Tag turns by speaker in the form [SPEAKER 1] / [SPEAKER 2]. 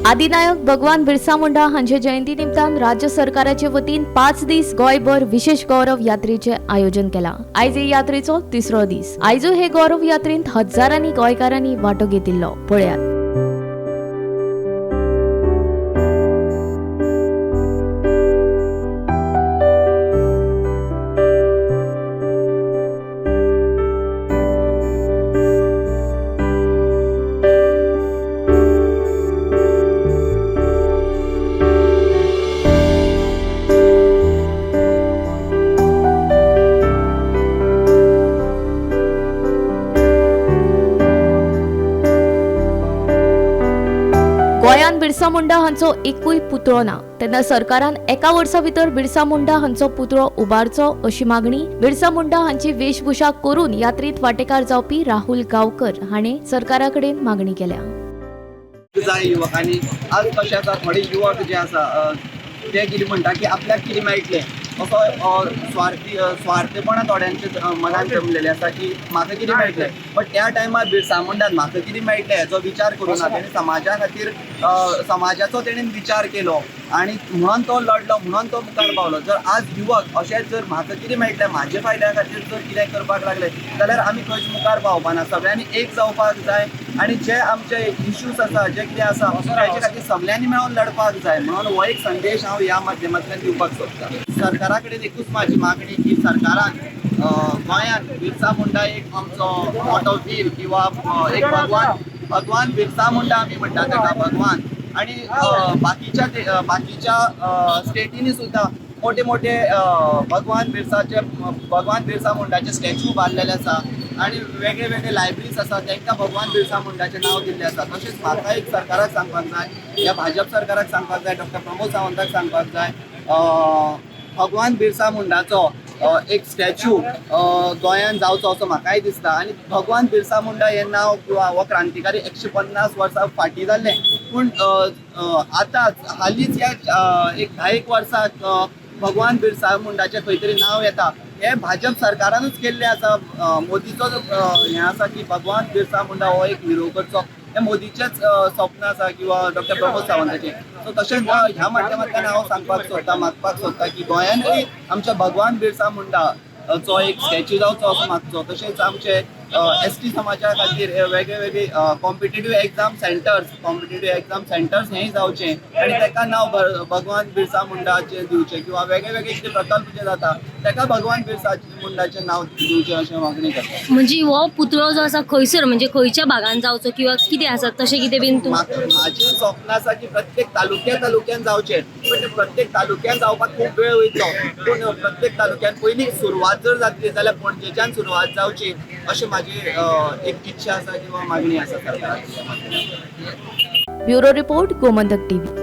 [SPEAKER 1] आदिनायक भगवान बिरसा मुंडा हांचे जयंती निमतान राज्य सरकाराचे वतीन 5 दीस गोंयभर विशेष गौरव यात्रेचे आयोजन केला। आयज हे यात्रेचो तिसरो दीस। आयजू हे गौरव यात्रेंत हजारांनी गोंयकारांनी वांटो घेतिल्लो। पळयात। गोंयांत बिरसा मुंडा हांचो एकूय पुतळो ना, तेन्ना सरकारान एका वर्सा भितर बिरसा मुंडा हांचो पुतळो उबारचो अशी मागणी बिरसा मुंडा हांची वेशभूषा करून यात्रेत वांटेकार जावपी राहुल गावकर हाणें सरकारा कडेन मागणी केल्या।
[SPEAKER 2] जाय युवकांनी आज कशें आसा, थोडे युवक जे आसा ते कितें म्हणटा की आपल्याक कितें मेळटलें असो स्वार्थी स्वार्थीपणा थोड्यांचे मनान जमलेलें आसा की म्हाका कितें मेळटलें। बट त्या टायमार बिरसा मुंडान म्हाका कितें मेळटलें हेचो विचार करूं ना, तेणें समाजा खातीर समाजाचो तेणें विचार केलो आनी म्हणून तो लडलो, म्हणून तो मुखार पावलो। जर आज युवक अशेंच जर म्हाका कितें मेळटलें म्हाजे फायद्या खातीर जर कितें करपाक लागले जाल्यार आमी खंयच मुखार पावपा ना। सगळ्यांनी एक जावपाक जाय आनी जे आमचे इश्यूज आसा, जे कितें आसा ताचे खातीर सगळ्यांनी मेळून लडपाक जाय म्हणून हो एक संदेश हांव ह्या माध्यमांतल्यान दिवपाक सोदतां। सरकारा कडेन एकूच म्हाजी मागणी की सरकारान गोंयांत बिरसा मुंडा एक आमचो मोटो वीर किंवा एक भगवान भगवान बिरसा मुंडा आमी म्हणटा ताका भगवान, आनी बाकीच्या बाकीच्या स्टेटींनी सुद्दां मोठे मोठे भगवान बिरसाचे भगवान बिरसा मुंडाचे स्टॅच्यू बांदलेले आसा आनी वेगळे वेगळे लायब्ररीज आसा तांकां भगवान बिरसा मुंडाचें नांव दिल्लें आसा। तशेंच म्हाका एक सरकाराक सांगपाक जाय, ह्या भाजप सरकाराक सांगपाक जाय, डॉक्टर प्रमोद सावंताक सांगपाक जाय, भगवान बिरसा मुंडाचो एक स्टॅच्यू गोंयांत जावचो असो म्हाकाय दिसता। आनी भगवान बिरसा मुंडा हें नांव किंवा हो क्रांतिकारी 150 वर्सां फाटीं जाल्लें, पूण आतां हालींच ह्या एक 10 वर्साक भगवान बिरसा मुंडाचें खंय तरी नांव येता हें भाजप सरकारानूच केल्लें आसा। मोदीचो हें आसा की भगवान बिरसा मुंडा हो एक हिरो करचो, हें मोदीचेंच स्वप्न आसा किंवा डॉक्टर प्रमोद सावंताचें। सो तशेंच ह्या माध्यमांतल्यान हांव सांगपाक सोदतां, मागपाक सोदतां की गोंयांतूय आमच्या भगवान बिरसा मुंडा चो एक स्टॅच्यू जावचो असो मागचो। तशेंच आमचे एस टी समाजा खातीर वेगळे वेगळे competitive exam centers, competitive exam centers हेंय जावचें आनी ताका नांव भगवान बिरसा मुंडाचें दिवचें किंवा वेगळे वेगळे कितें प्रकल्प जे जाता ताका भगवान बिरसा मुंडाचें नांव दिवचें अशें मागणी करता।
[SPEAKER 3] म्हणजे हो पुतळो जो आसा खंयसर, म्हणजे खंयच्या भागान जावचो किंवा कितें आसा तशें कितें बीन
[SPEAKER 2] म्हाजें स्वप्न आसा की प्रत्येक तालुक्या तालुक्यान जावचें, पण प्रत्येक तालुक्यान जावपाक खूब वेळ वयतलो, पूण प्रत्येक तालुक्यान पयलीं सुरवात जर जातली जाल्यार पणजेच्यान सुरवात जावची अशें म्हाजी एक इच्छा आसा किंवा मागणी आसा सरकाराक।
[SPEAKER 1] Bureau report, Gomantak TV.